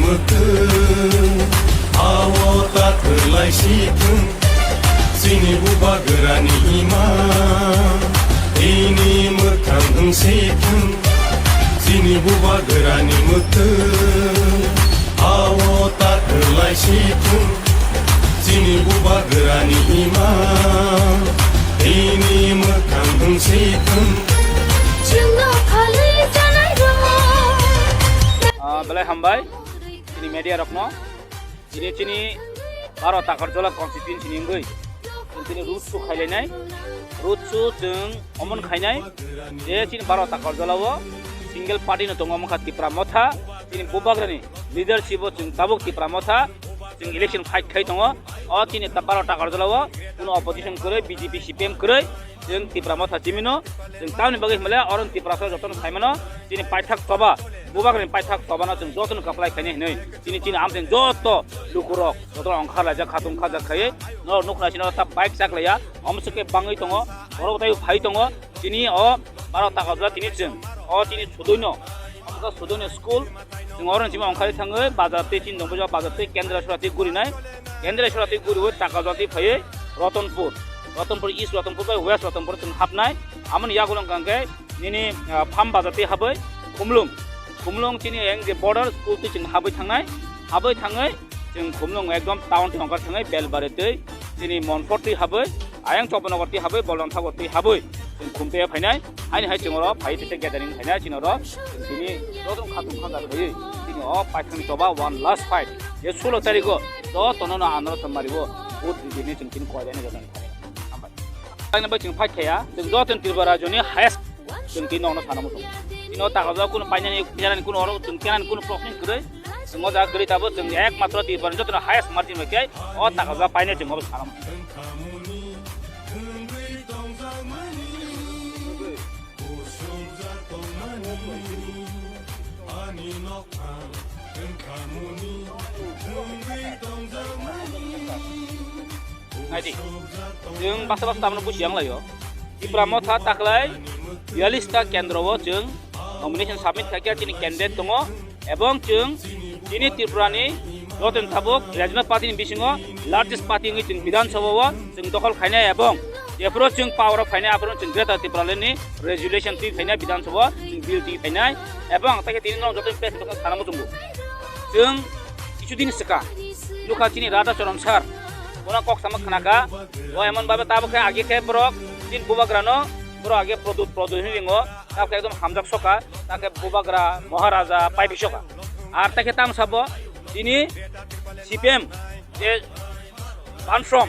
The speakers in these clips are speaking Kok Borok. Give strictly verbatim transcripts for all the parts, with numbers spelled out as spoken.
Mwtwng, awo ta kwlai si thung, chini bubagrani ima, ini mwkhang wng si thung, chini bubagrani mwtwng, awo ta kwlai si thung, chini bubagrani ima, ini mwkhang wng si thung. Chwngno khalwi chanai rok. Ah, belai hambai. Chini media rokno, chini, chini baro Takarjala constituency ni wngwi chwng chini road show khailainai, road show chwng omon khainai je chini baro Takarjala o single party no tongo, wngkha Tipra Motha, chini bubagrani leadership o chwng tabuk Tipra Motha chwng election fight khai tongo. O chini ta-, baro Takarjala o kuno opposition kwrwi, B J P, C P M kwrwi, chwng Tipra Motha chimino, chwng tamni bagwi hwnmale oro Tiprasa jotono saimano, chini paithak choba, bubagrani paithak chobano chwng jotono kaplai khainai hinwi, chini, chini amchwng joto lukurok jotono ongkhar laijak, khatung khajak khaiwi, norok nukna sino ta bike chaklaiya, omswk khe bangwi tongo, borok tai phai tongo, chini o baro Takarjala tini chwng, o chini sudoino, o sudoino school, chwng oro chima ongkhari thangwi bazar tei chini dongbo bazar tei Kendra Sora tei gurinai, Kendra Sora tei guriwi Takarjala tei phaiwi Ratanpur, Ratanpur East Ratanpur bai West Ratanpur chwng hapnai, amoni yagulo hwnkha khe nini, ah, Farm Bazar tei habwi Khumlung, Khumlung chini eng je border school twi chwng habwi thangnai, habwi thangwi chwng Khumlung ekdom town twi ongkhar thangwi Belbari twi chini Monpor twi habwi, ayang Chopanagar twi habwi, Bolrang Thakur twi habwi chwng Khumtei phainai, haini hai chwng oro phai tei gathering khainai chini oro chwng tini jotono khatung khanja khaiwi chini o paithakni choba one last fight je sulo tariko jotono no andro thwmaribo vote ridi hinwi chwng tini koilainai jotono thani. Hambai. Ang bai chwng fight khaiya, chwng jotono Tripura rajyoni highest chwng tini nokno sana muchung. Tini o Takarjala kuno painani, painani kuno oro chwng tenani kuno problem kwrwi. Chwng o jaga kwrwi tabuk chwng ekmatro Tripura jotono highest margin bai khe o Takarjala painai chwng obo sana muchung. Naidi, chwng basa basa tamno busi yang laio. Tipra Motha taklai biyalista kendro o chwng nomination submit khaikha chini candidate tongo, ebong chwng chini Tripura ni jotono tabuk regional party ni bisingo largest party wngwi chwng Bidhan Sabha o chwng dokhol khainai, ebong jephuru chwng power o phainai aphuru chwng Greater Tipraland ni resolution twi phainai Bidhan Sabha o chwng bill twi phainai, ebong takhe tini no joto press rok sana muchungo. Chwng kichu din swkang nukha chini Radha Charan sir, bono kok sama khnakha, o emon babe tabuk khe age khe borok chini bubagrano borok age produ-, produ hinwi ringo, tabuk khe ekdom hamjak soka, takhe bubagra Maharaja paibi soka. Ar takhe tamsa bo tini C P M je Bansom,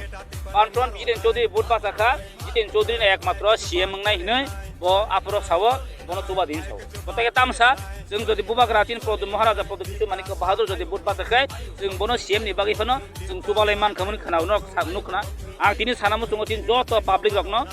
Bansom Jiten Chaudhary vote bachakha, Jiten Chaudhary no ekmatro C M wngnai hinwi bo aphuru sao, bono chuba din sao. Bo takhe tamsa, chwng jodi bubagra chini Pradyut Maharaja Pradyut Kishore Manikya Bahadur jodi vote bachakhai, chwng bono C M ni bagwi phano chwng chubalai mankha hwnwi khwnao, nok sak nuk khna. Ang tini sana muchungo chini joto public rokno